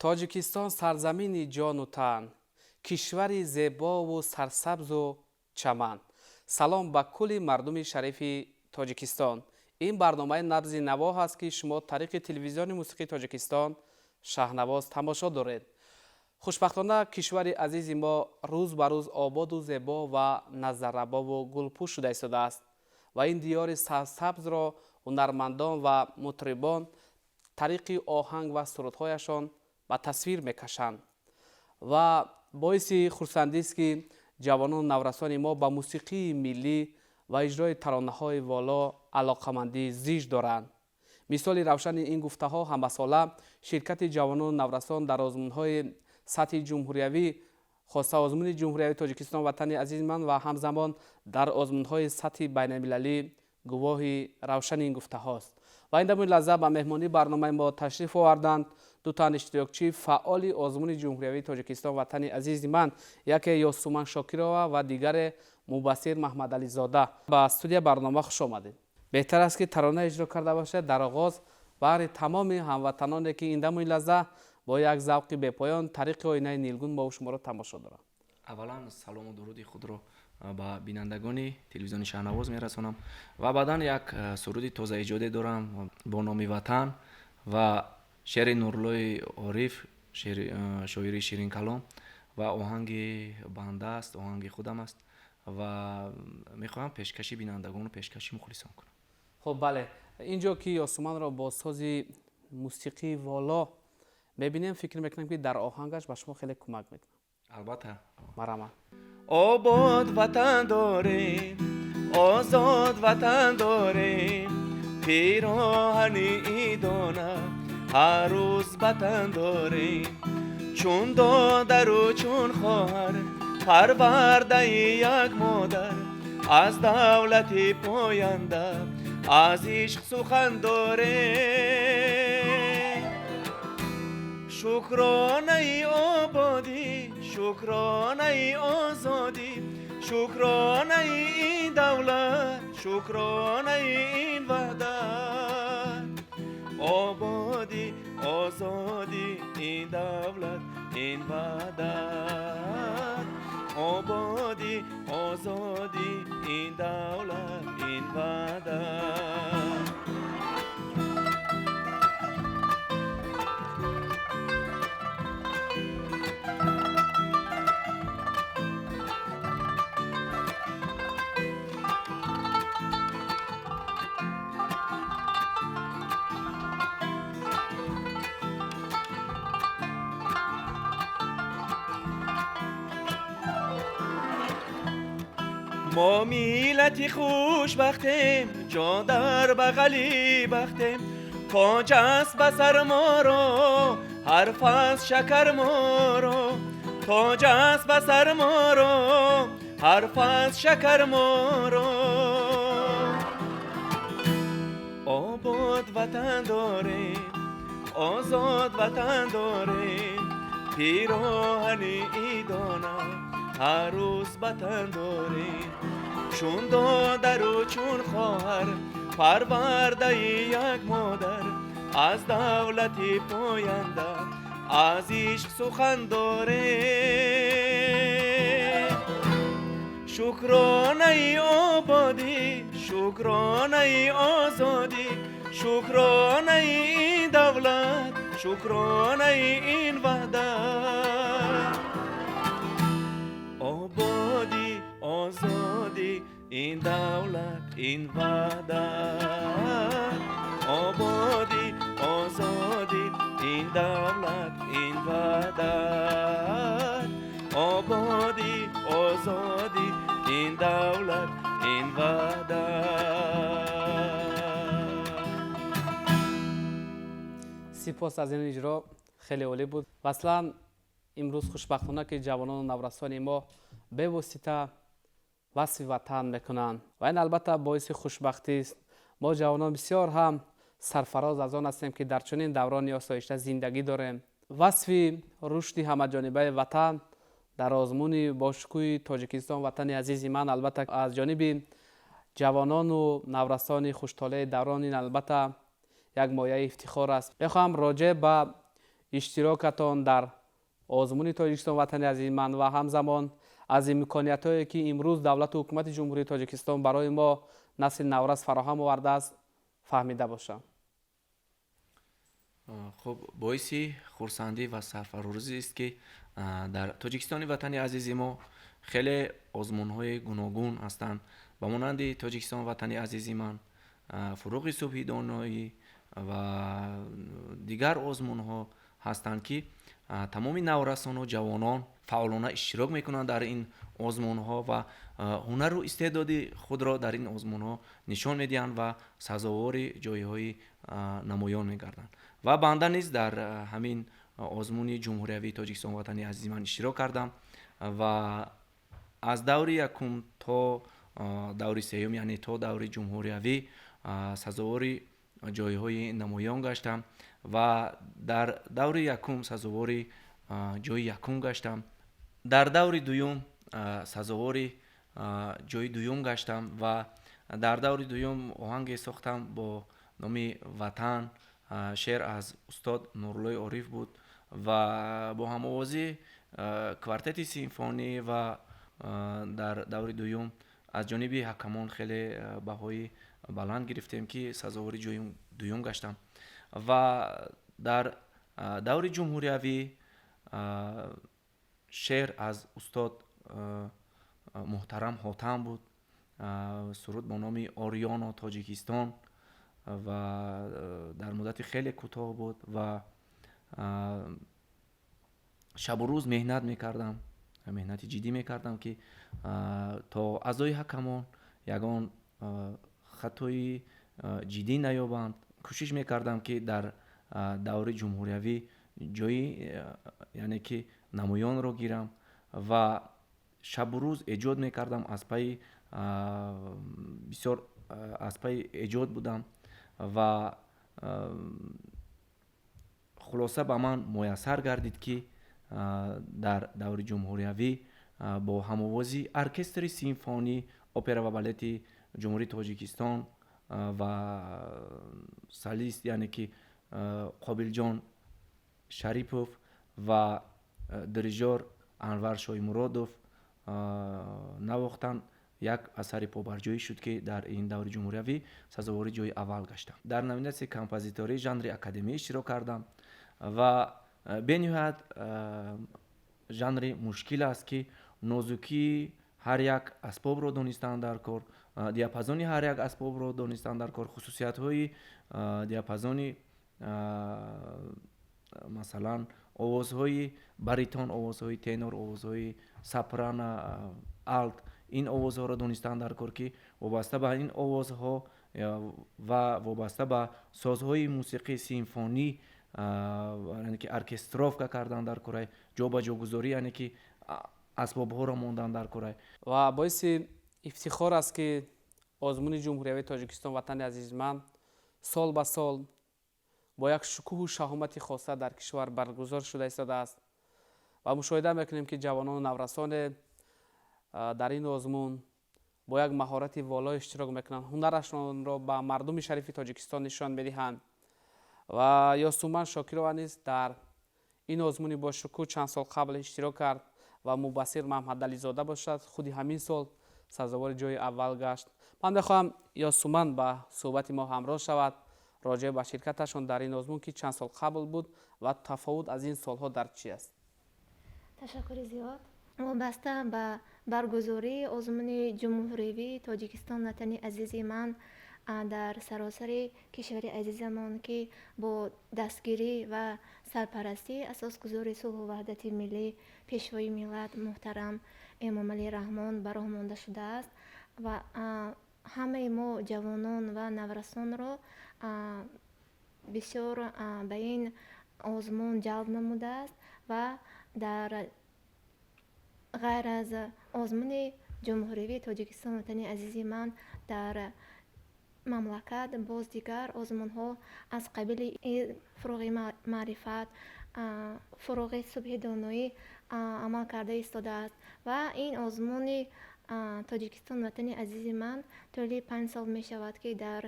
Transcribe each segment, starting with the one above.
Тоҷикистон сарзамини ҷону тан, кишвари зебову сарсабзу чаман. Салом ба кулли мардуми шарифи Тоҷикистон. Ин барномаи Набзи наво ҳаст, ки шумо тариқи телевизиони мусиқии Тоҷикистон Шаҳнавоз тамошо доред. Хушбахтона, кишвари азизи мо рӯз ба рӯз ободу зебо ва назаррабову гулпӯш шуда истодааст ва ин диёри сарсабзро ҳунармандон ва мутрибон тариқи оҳанг ва сурудҳояшон ба тасвир мекашанд. Ва боиси хурсандист, ки ҷавонону наврасони мо ба мусиқии миллӣ ва иҷрои таронаҳои воло алоқамандии зич доранд. Мисоли равшани ин гуфтаҳо ҳамасола ширкати ҷавонону наврасон дар озмунҳои сатҳи ҷумҳуриявӣ, хоса озмуни ҷумҳуриявии Тоҷикистон Ватани азизи ман ва ҳамзамон дар озмунҳои сатҳи байналмилалӣ гувоҳи равшани ин гуфтаҳост. Ва ин дамои лаҳза ба меҳмонии барномаи мо ташриф оварданд ду тан иштирокчии фаъоли озмуни ҷумҳуриявии Тоҷикистон Ватани азизи ман, яке Ёсуман Шокирова ва дигаре Мубассир Маҳмадализода. Ба студия барнома хуш омадед. Беҳтар аст, ки тарона иҷро карда бошед дар оғоз баҳри тамоми ҳамватаноне, ки ин дамои лаҳза бо як завқи бепоён тариқи оинаи нилгун мо шуморо тамошо доранд. Аввалан, салому дуруди худро ба бинандагони телевизиони Шаҳнавоз мерасонам ва баъдан як суруди тозаиҷоде дорам бо номи Ватан ва шеъри Нуруллои Ориф, шоири ширинкалом, ва оҳанги банда аст, оҳанги худам аст ва мехоҳам пешкаши бинандагону пешкаши мухлисон кунам. Хуб, бале, ин ҷо ки Ёсуманро бо сози мусиқии воло мебинем, фикр мекунам, ки дар оҳангаш ба шумо хеле кӯмак мекунад. Албатта. Марҳамат. Обод ватан дорем, озод ватан дорем, пироҳани идона ҳар рӯз ба тан дорем, чун додару чун хоҳар, парвардаи як модар, аз давлати поянда, аз ишқ сухан дорем. Шукронаи ободӣ, шукронаи озодӣ, шукронаи ин давлат, шукронаи ин ваҳдат. Ободӣ, озодӣ, ин давлат, ин ваҳдат. Ободӣ, озодӣ, ин давлат, ин ваҳдат. Мо миллати хушбахтем, ҷо дар бағали бахтем, тоҷ аст ба сар моро ҳар фасл шакар моро, тоҷ аст ба сар моро ҳар фасл шакар моро. Обод ватан дорем, озод ватан дорем, пироҳани идона ҳар рӯз ба тан дорем, чун додару чун хоҳар, парвардаи як модар, аз давлати поянда, аз ишқ сухан дорем. Шукронаи ободӣ, шукронаи озодӣ, шукронаи ин давлат, шукронаи ин ваҳдат. Ободӣ, озодӣ, ин давлат, ин ваҳдат. Ободӣ, озодӣ, ин давлат, ин ваҳдат. Ободӣ, озодӣ, ин давлат, ин ваҳдат. Сипос аз ин иҷро, хеле олӣ буд. Ва аслан имрӯз хушбахтона, ки ҷавонону наврасони мо бевосита васфи ватан мекунанд ва ин албатта боиси хушбахтист. Мо ҷавонон бисёр ҳам сарфароз аз он ҳастем, ки дар чунин даврони осоишта зиндагӣ дорем. Васфи рушди ҳамаҷонибаи ватан дар озмуни бошукӯҳи Тоҷикистон Ватани азизи ман албатта аз ҷониби ҷавонону наврасони хуштолеи даврон ин албатта як мояи ифтихор аст. Мехоҳам роҷеъ ба Иштирокатон дар озмуни Тоҷикистон Ватани азизи ман ва ҳамзамон аз имкониятҳое, ки имрӯз давлату ҳукумати Ҷумҳурии Тоҷикистон барои мо, насли наврас, фароҳам овардааст, фаҳмида бошам. Хуб, боиси хурсандӣ ва сарфарозист, ки дар Тоҷикистони ватани азизи мо хеле озмунҳои гуногун ҳастанд, ба монанди Тоҷикистон Ватани азизи ман, Фурӯғи субҳи доноӣ ва дигар озмунҳо ҳастанд, ки тамоми наврасону ҷавонон фаъолона иштирок мекунанд дар ин озмунҳо ва ҳунару истеъдоди худро дар ин озмунҳо нишон медиҳанд ва сазовори ҷойҳои намоён мегарданд. Ва банда низ дар ҳамин озмуни ҷумҳуриявии Тоҷикистон Ватани азизи ман иштирок кардам ва аз даври якум то даври сеюм, яъне то даври ҷумҳуриявӣ, сазовори ҷойҳои намоён гаштам ва дар даври якум сазовори ҷои якум гаштам, дар даври дуюм сазовори ҷои дуюм гаштам ва дар даври дуюм оҳанге сохтам бо номи Ватан, шеър аз устод Нуруллои Ориф буд ва бо ҳамовозӣ квартети симфонӣ ва дар даври дуюм аз ҷониби ҳакамон хеле баҳои баланд гирифтем, ки сазовори ҷои дуюм гаштам. Ва дар даври ҷумҳуриявӣ шеър аз устод муҳтарам Ҳотам буд, суруд бо номи Ориёно Тоҷикистон ва дар муддати хеле кӯтоҳ буд ва шабу рӯз меҳнат мекардам, меҳнати ҷиддӣ мекардам, ки то аъзои ҳакамон ягон хатои ҷиддӣ наёбанд. Кӯшиш мекардам, ки дар даври ҷумҳуриявӣ ҷои, яъне ки, намоёнро гирам ва шабу рӯз эҷод мекардам, аз пайи бисёр аз пайи эҷод будам ва хулоса, ба ман муяссар гардид, ки дар даври ҷумҳуриявӣ бо ҳамовози оркестри симфонӣ, опера ва балети Ҷумҳурии Тоҷикистон ва солист, яъне ки Қобилҷон Шарипов ва дирижёр Анвар Шоимуродов навохтанд, як асари побарҷоӣ шуд, ки дар ин даври ҷумҳуриявӣ сазовори ҷои аввал гаштам. Дар номинатсияи композиторӣ жанри академӣ иштирок кардам ва бениҳоят жанри мушкил аст, ки нозукии ҳар як асбобро донистан дар кор, диапазони ҳар як асбобро донистан дар кор, хусусиятҳои диапазони, масалан, овозҳои баритон, овозҳои тенор, овозҳои сопрано, алт, ин овозҳоро донистан дар кор, ки вобаста ба ин овозҳо ва вобаста ба созҳои мусиқии симфонӣ, яъне ки оркестровка кардан дар корай, ҷобаҷогузорӣ, яъне ки асбобҳоро мондан дар корай. Ва боиси ифтихор аст, ки озмуни ҷумҳуриявии Тоҷикистон Ватани азизи ман сол ба сол бо як шукӯҳу шаҳомати хоса дар кишвар баргузор шуда истодааст ва мушоҳида мекунем, ки ҷавонону наврасоне дар ин озмун бо як маҳорати воло иштирок мекунанд, ҳунарашонро ба мардуми шарифи Тоҷикистон нишон медиҳанд. Ва Ёсуман Шокирова низ дар ин озмуни бошукӯҳ чанд сол қабл иштирок кард ва Мубассир Маҳмадализода бошад, худи ҳамин сол сазовори ҷои аввал гашт. Ман мехоҳам, Ёсуман ба суҳбати мо ҳамроҳ шавад роҷеъ ба ширкаташон дар ин озмун, ки чанд сол қабл буд ва тафовут аз ин солҳо дар чӣ аст. Ташаккури зиёд. Вобаста ба баргузории озмуни ҷумҳуриявии Тоҷикистон Ватани азизи ман дар саросари кишвари азизамон, ки бо дастгирӣ ва сарпарастии асосгузори сулҳу ваҳдати миллӣ, Пешвои миллат муҳтарам Эмомалӣ Раҳмон ба роҳ монда шудааст ва ҳамаи мо ҷавонон ва наврасонро бисёр ба ин озмун ҷалб намудааст ва дар ғайр аз озмуни ҷумҳуриявии Тоҷикистон Ватани азизи ман дар мамлакат боз дигар озмунҳо аз қабили Фурӯғи маърифат, Фурӯғи субҳи доноӣ амал карда истодааст. Ва ин озмуни Тоҷикистон Ватани азизи ман тӯли 5 сол мешавад, ки дар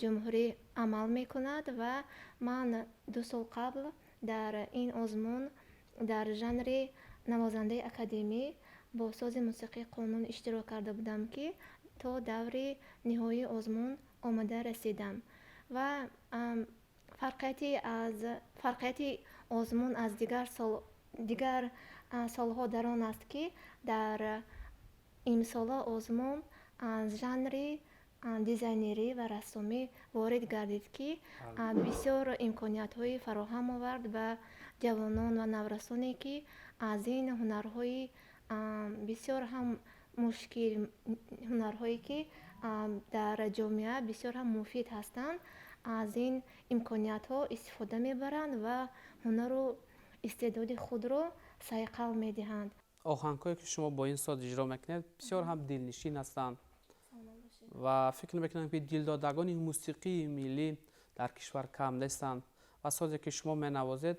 ҷумҳурӣ амал мекунад ва ман 2 сол қабл Дар ин озмун дар жанри навозандаи академӣ бо сози мусиқии қонун иштирок карда будам, ки то даври ниҳоии озмун омада расидам. Ва фарқияти озмун аз дигар солҳо дар он аст, ки дар имсола озмун аз жанри дизайнерӣ ва рассомӣ ворид гардид, ки бисёр имкониятҳои фароҳам овард ба ҷавонон ва наврасоне, ки аз ин ҳунарҳои бисёр ҳам мушкил, ҳунарҳое ки дар ҷомеа бисёр ҳам муфид ҳастанд, аз ин имкониятҳо истифода мебаранд ва ҳунару истеъдоди худро сайқал медиҳанд. Оҳангҳое, ки шумо бо ин соз иҷро мекунед, бисёр ҳам дилнишин ҳастанд ва фикр мекунам, ки дилдодагони мусиқии миллӣ дар кишвар кам нестанд ва созе, ки шумо менавозед,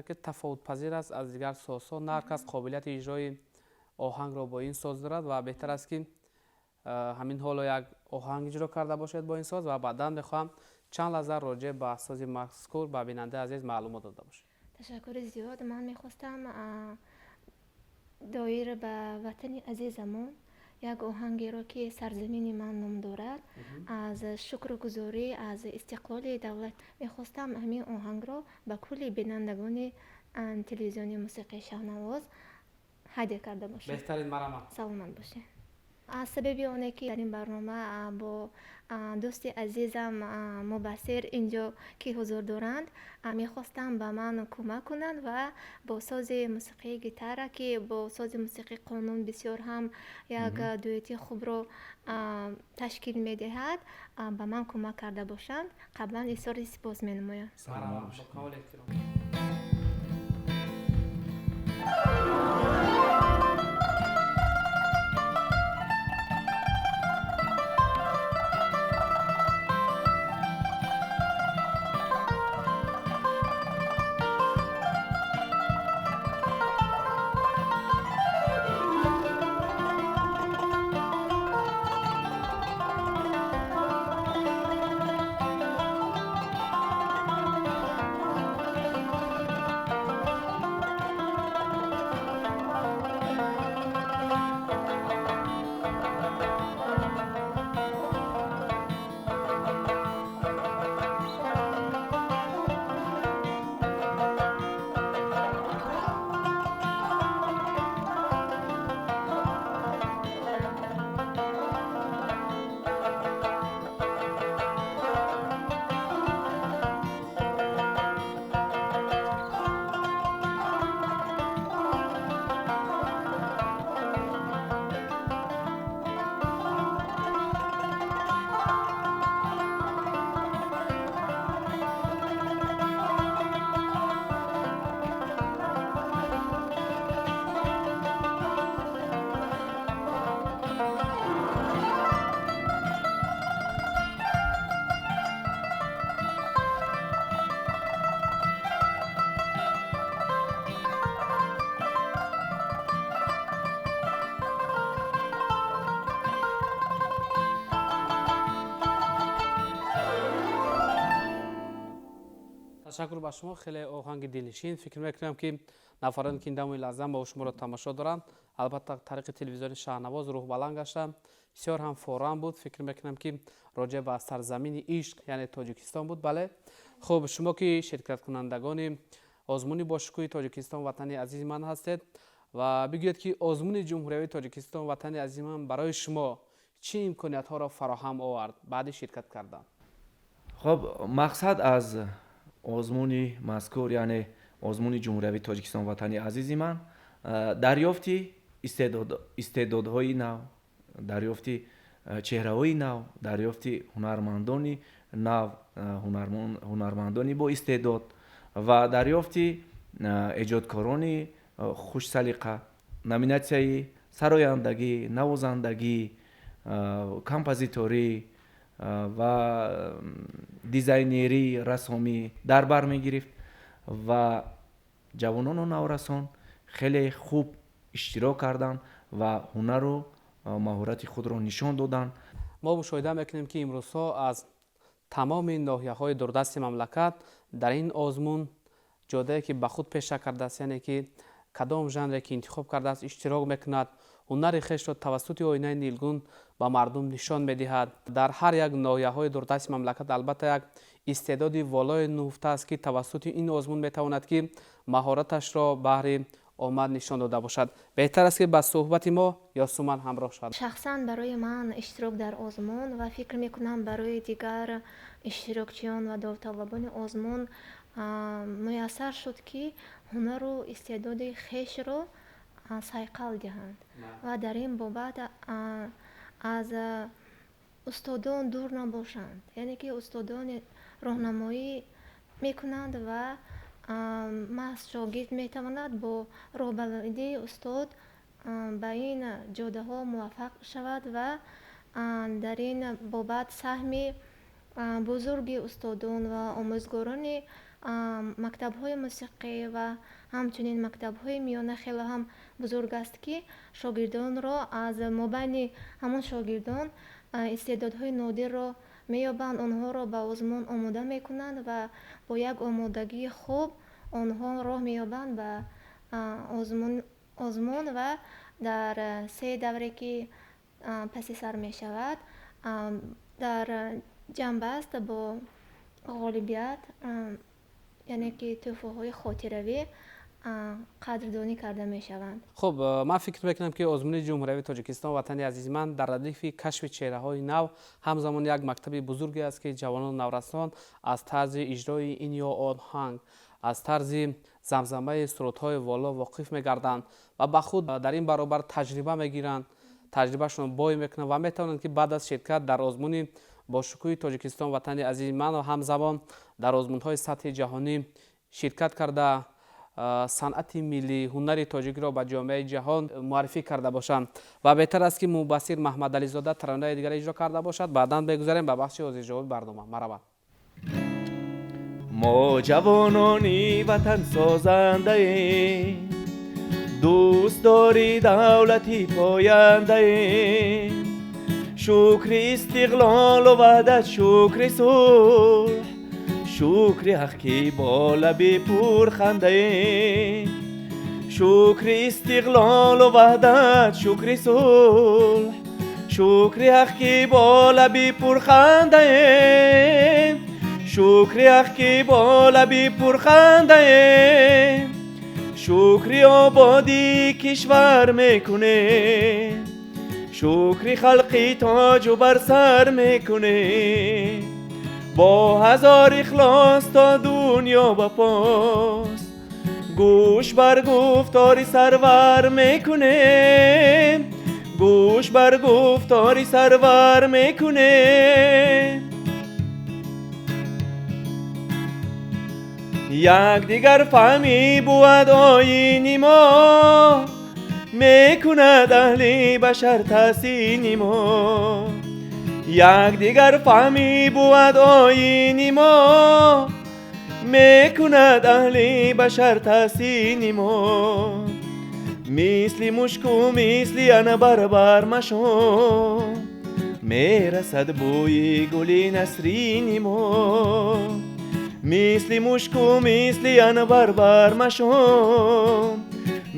ки тафовутпазир аст аз дигар созҳо. На ҳар кас қобилияти иҷрои оҳангро бо ин соз дорад ва беҳтар аст, ки ҳамин ҳоло як оҳанг иҷро карда бошед бо ин соз ва баъдан мехоҳам чанд лаҳза роҷеъ ба сози мазкур ба бинандаи азиз маълумот дода бошед. Ташаккури зиёд. Ман мехостам доир ба ватани азизамон як оҳангеро, ки «Сарзамини ман» ном дорад, аз шукргузорӣ аз истиқлоли давлат, мехостам ҳамин оҳангро ба кулли бинандагони телевизиони мусиқии «Шаҳнавоз» ҳадя карда бошам. Беҳтарин, марҳамат. Саломат бошед. Аз сабаби оне, ки дар ин барнома бо дӯсти азизам Мубассир инҷо ки ҳузур доранд, мехостам ба ман кӯмак кунанд ва бо сози мусиқии гитара, ки бо сози мусиқии қонун бисёр ҳам як дуэти хубро ташкил медиҳад, ба ман кӯмак карда бошанд. Қаблан изҳори сипос менамоям. Марҳамат, бо камоли эҳтиром. Ташаккур ба шумо, хеле оҳанги дилнишин. Фикр мекунам, ки нафароне, ки ин дамои лаҳза мо шуморо тамошо доранд, албатта тариқи телевизиони «Шаҳнавоз» рӯҳбаланд гаштанд. Бисёр ҳам форам буд. Фикр мекунам, ки роҷеъ ба сарзамини ишқ, яъне Тоҷикистон буд. Бале, хуб, шумо ки ширкаткунандагони озмуни бошукӯҳи «Тоҷикистон ватани азизи ман» ҳастед ва бигӯед, ки озмуни ҷумҳуриявии «Тоҷикистон ватани азизи ман» барои шумо чӣ имкониятҳоро фароҳам овард баъди ширкат кардан? Хоб, мақсад аз озмуни мазкур, яъне озмуни ҷумҳуриявии «Тоҷикистон ватани азизи ман», дарёфти истеъдодҳои нав, дарёфти чеҳраҳои нав, дарёфти ҳунармандони нав, ҳунармандони бо истеъдод ва дарёфти эҷодкорони хушсалиқа, номинатсияи сарояндагӣ, навозандагӣ, композиторӣ ва дизайнерӣ, рассомӣ дар бар мегирифт ва ҷавонону наврасон хеле хуб иштирок карданд ва ҳунару маҳорати худро нишон доданд. Мо мушоҳида мекунем, ки имрӯзҳо аз тамоми ноҳияҳои дурдасти мамлакат дар ин озмун ҷодае ки ба худ пеша кардааст, яъне ки кадом жанре ки интихоб кардааст, иштирок мекунад, ҳунари хешро тавассути оинаи нилгун ба мардум нишон медиҳад. Дар ҳар як ноҳияҳои дурдасти мамлакат албатта як истеъдоди волое нуҳуфта аст, ки тавассути ин озмун метавонад, ки маҳораташро баҳри омад нишон дода бошад. Беҳтар аст, ки ба суҳбати мо Ёсуман ҳамроҳ шавад. Шахсан барои ман иштирок дар озмун ва фикр мекунам барои дигар иштирокчиён ва довталабони озмун муяссар шуд, ки ҳунару истеъдоди хешро сайқал диҳанд ва дар ин бобат аз устодон дур набошанд, яъне ки устодон роҳнамоӣ мекунанд ва маҳз шогирд метавонад бо роҳбаладии устод ба ин ҷодаҳо муваффақ шавад ва дар ин бобат саҳми бузурги устодон ва омӯзгорони мактабҳои мусиқӣ ва ҳамчунин мактабҳои миёна хеле ҳам бузург аст, ки шогирдонро аз мобайни ҳамон шогирдон истеъдодҳои нодирро меёбанд, онҳоро ба озмун омода мекунанд ва бо як омодагии хуб онҳо роҳ меёбанд ба озмун ва дар се давре ки паси сар мешавад, дар ҷанбаст бо ғолибият, яъне ки тӯҳфаҳои хотиравӣ қадрдонӣ карда мешаванд. Хуб, ман фикр мекунам, ки озмуни ҷумҳуриявии Тоҷикистон «Ватани азизи ман» дар радифи кашфи чеҳраҳои нав ҳамзамон як мактаби бузурге аст, ки ҷавонону наврасон аз тарзи иҷрои ин ё он оҳанг, аз тарзи замзамаи сурудҳои воло воқиф мегарданд ва ба худ дар ин баробар таҷриба мегиранд, таҷрибашон бой мекунанд ва метавонанд, ки баъд аз ширкат дар озмуни бошукӯҳи Тоҷикистон «Ватани азизи ман» ҳамзамон дар озмунҳои сатҳи ҷаҳонӣ ширкат карда, санъати миллӣ, ҳунари тоҷикро ба ҷомеаи ҷаҳон муаррифӣ карда бошанд. Ва беҳтар аст, ки Мубассир Маҳмадализода таронаи дигар иҷро карда бошад, баъдан бегузарем ба бахши ҳозирҷавоби барнома. Марҳамат. Мо ҷавонони ватансозандаем, дӯстдори давлати пояндаем. Шукри истиқлолу ваҳдат, шукри сулҳ, шукри ҳақ, ки бо лаби пурхандаем. Шукри истиқлолу ваҳдат, шукри сулҳ, шукри ҳақ, ки бо лаби пурхандаем. Шукри ҳақ, ки бо лаби пурхандаем. Шукри ободии кишвар мекунем, шукри халқи тоҷу бар сар мекунем. Бо ҳазор ихлос то дунё ба пост гӯш бар гуфтори сарвар мекунем, гӯш бар гуфтори сарвар мекунем. Якдигар фаҳмӣ бувад оини мо, мекунад аҳли башар таҳсини мо. Якдигар фаҳмӣ бувад оини мо, мекунад аҳли башар таҳсини мо. Мисли мушку мисли анбар бармашон, мерасад бӯи гули насрини мо. Мисли мушку мисли анбар бармашон,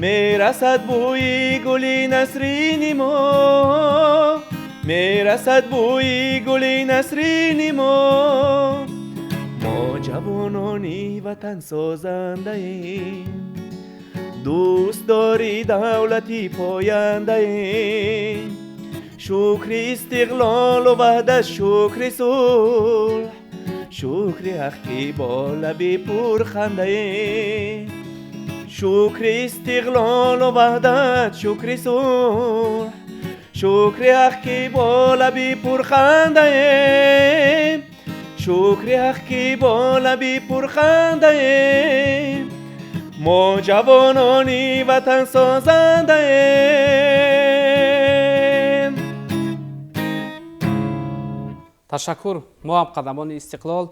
мерасад бӯи гули насрини мо, мерасад бӯи гули насрини мо. Мо ҷавонони ватансозандаем, дӯстдори давлати пояндаем. Шукри истиқлолу ваҳдат, шукри сулҳ, шукри ҳақ, ки бо лаби пурхандаем. Шукри истиқлолу ваҳдат, шукри сулҳ, шукри ҳақ, ки бо лаби пурхандаем. Шукри ҳақ, ки бо лаби пурхандаем. Мо ҷавонони ватансозандаем. Ташаккур. Мо ҳам қадамони истиқлол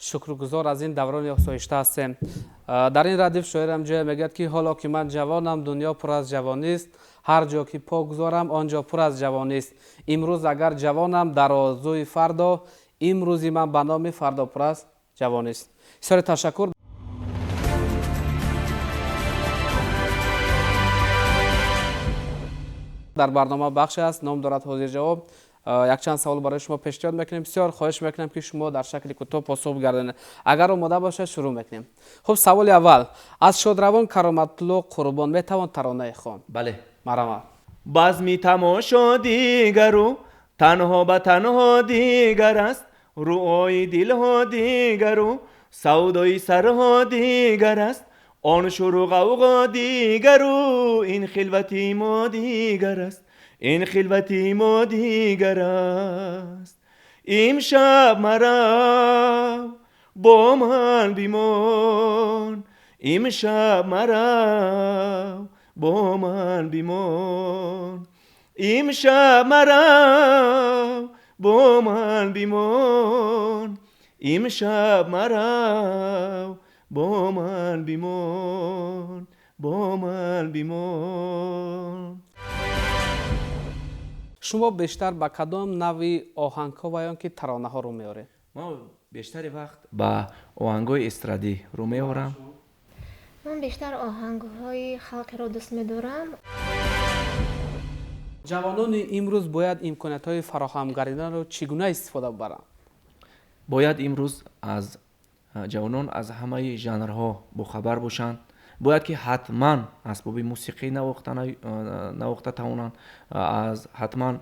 шукргузор аз ин даврони осоишта ҳастем. Дар ин радиф шоирам ҷое мегӯяд, ки ҳоло ки ман ҷавонам, дунё пур аз ҷавонист, ҳар ҷо ки по гузорам, он ҷо пур аз ҷавонист. Имрӯз агар ҷавонам, дар орзуи фардо, имрӯзи ман ба номи фардо пур аз ҷавонист. Бисёре ташаккур. Дар барнома бахше аст, ном дорад ҳозирҷавоб. Якчанд савол барои шумо пешниҳод мекунем. Бисёр хоҳиш мекунам, ки шумо дар шакли кӯтоҳ посух бигардонед. Агар омода бошад, шурӯъ мекунем. Хуб, саволи аввал: аз шодравон Кароматулло Қурбон метавон таронае хонд? Бале. Марҳамат. Базми тамошо дигару танҳо ба танҳо дигар аст, рӯои дилҳо дигару савдои сарҳо дигар аст, он шуру ғавғо дигару ин хилвати мо дигар аст, ин хилвати мо дигар аст. Имшаб марав бо ман бимон, имшаб марав бо ман бимон, имшаб марав бо ман бимон, имшаб марав бо ман бимон, бо ман бимон. Шумо бештар ба кадом навъи оҳангҳо ва ё ки таронаҳо рӯ меоред? Ман бештари вақт ба оҳангҳои эстрадӣ рӯ меорам. Ман бештар оҳангҳои халқиро дӯст медорам. Ҷавонони имрӯз бояд имкониятҳои фароҳамгардидаро чӣ гуна истифода баранд? Бояд имрӯз аз ҷавонон аз ҳамаи жанрҳо бохабар бошанд. Бояд ки ҳатман асбоби мусиқӣ навохта тавонанд, аз ҳатман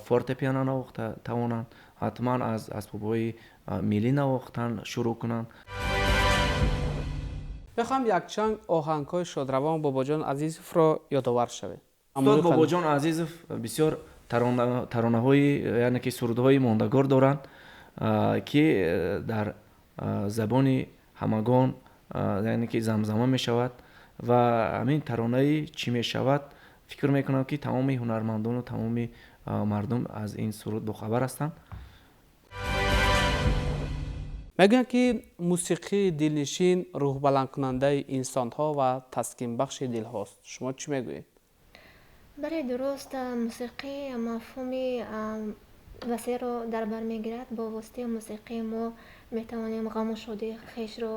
фортепиано навохта тавонанд, ҳатман аз асбобҳои миллӣ навохтан шурӯъ кунанд. Мехоҳам якчанд оҳангҳои шодравон Бобоҷон Азизовро ёдовар шавед. Устод Бобоҷон Азизов бисёр таронаҳои, яъне ки сурудҳои мондагор доранд, ки дар забони ҳамагон, яъне ки замзама мешавад ва ҳамин таронаи чӣ мешавад, фикр мекунам, ки тамоми ҳунармандону тамоми мардум аз ин суруд бохабар ҳастанд. Мегӯянд, ки мусиқии дилнишин рӯҳбаландкунандаи инсонҳо ва таскинбахши дилҳост. Шумо чӣ мегӯед? Бале, дуруст. Мусиқӣ мафҳуми васеъро дар бар мегирад. Бо воситаи мусиқӣ мо метавонем ғаму шодии хешро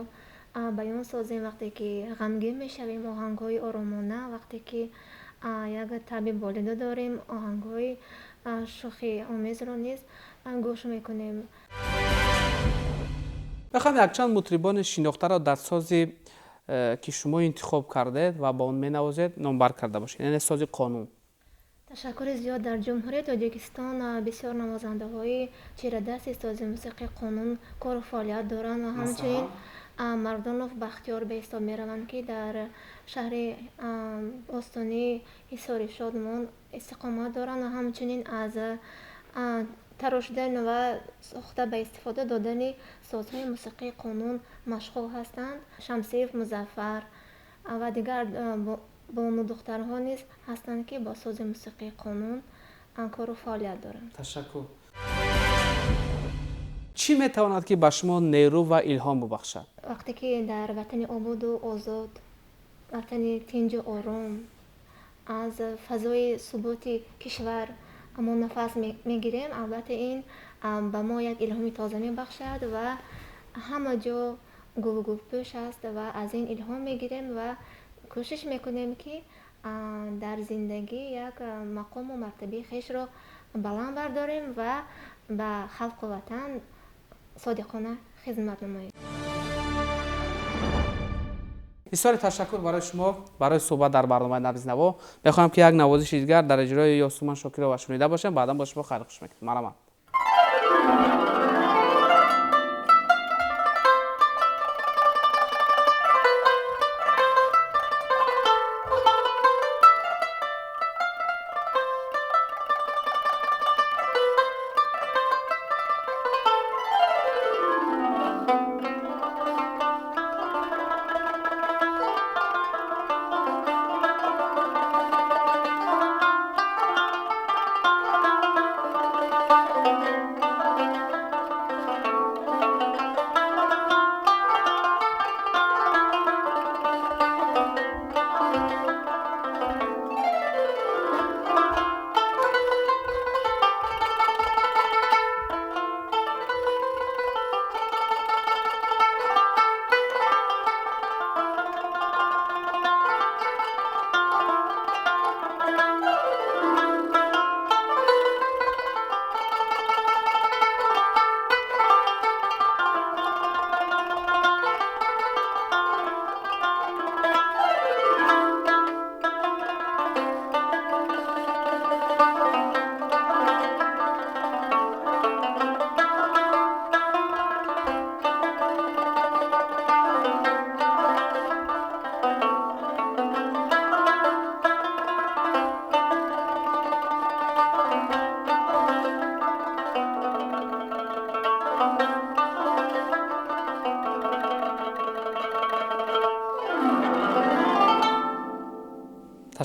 баён созем. Вақте ки ғамгин мешавем, оҳангҳои оромона, вақте ки як таби болида дорем, оҳангҳои шӯхиомезро низ гӯш мекунем. Мехоҳам якчанд мутрибони шинохтаро дар сози, ки шумо интихоб кардед ва ба он менавозед, номбар карда бошед, яъне сози қонун. Ташаккури зиёд. Дар Ҷумҳурии Тоҷикистон бисёр навозандаҳои чирадасти сози мусиқии қонун кору фаъолият доранд ва ҳамчунин Мардонов Бахтиёр ба ҳисоб мераванд, ки дар шаҳри бостонии Ҳисори Шодмон истиқомат доранд ва ҳамчунин аз тарошидан ва сохта ба истифода додани созҳои мусиқии қонун машғул ҳастанд. Шамсиев Музаффар ва дигар бонудухтарҳо низ ҳастанд, ки бо сози мусиқии қонун кору фаъолият доранд. Ташаккур. Чӣ метавонад, ки ба шумо нерӯ ва илҳом бубахшад? Вақте ки дар ватани ободу озод, ватани тинҷу ором, аз фазои суботи кишвар мо нафас мегирем, албатта ин ба мо як илҳоми тоза мебахшад ва ҳама ҷо гулгулпӯш аст ва аз ин илҳом мегирем ва кӯшиш мекунем, ки дар зиндагӣ як мақому мартабаи хешро баланд бардорем ва ба халқу ватан содиқона хизмат намоем. Бисёре ташаккур барои шумо барои суҳбат дар барномаи Набзи Наво. Мехоҳам, ки як навозиши дигар дар иҷрои Ёсуман Шокирова шунида бошем, баъдан бо шумо хайрхуш мекунем. Марҳамат.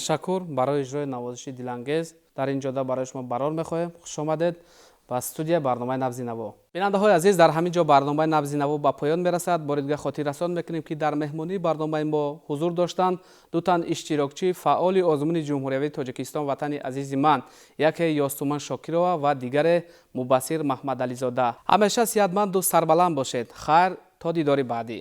Ташаккур барои иҷрои навозиши дилангез. Дар ин ҷода барои шумо барор мехоҳем. Хуш омадед ба студия барномаи Набзи наво. Бинандаҳои азиз, дар ҳамин ҷо барномаи Набзи наво ба поён мерасад. Бори дигар хотиррасон мекунем, ки дар меҳмонии барномаи мо ҳузур доштанд ду тан иштирокчии фаъоли озмуни ҷумҳуриявии Тоҷикистон «Ватани азизи ман», яке Ёстуман Шокирова ва дигаре Мубассир Маҳмадализода. Ҳамеша сиҳатманду сарбаланд бошед. Хайр, то дидори баъдӣ.